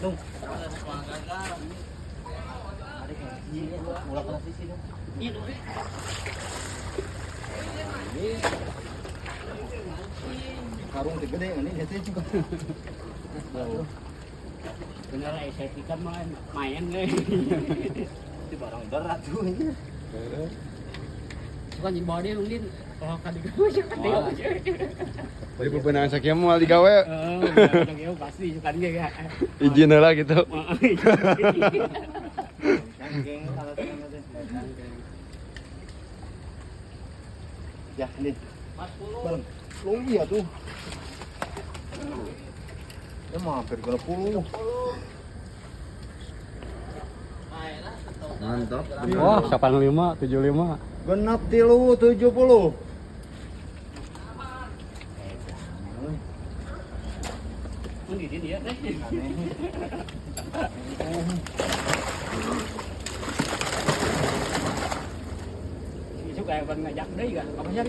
Dong. Mulak na sisi dong. Karung teh gede ini jatuh juga. Bener estetika mah main ge. Itu barang berat tuh ini. Suka jeung bawa dia mungkin kalau ka digawe suka dia. Jadi bebenangan sakieu moal digawe. Heeh, pasti suka dia ya. Izin heula gitu. Ya, ini. 40. Bang, iya tuh. Ya mah hampir 30. Mantap. Wah, 85, 75. Genap tilu 70. Mun di dieu teh. Suka yang ngajak deui kan. Apa sih?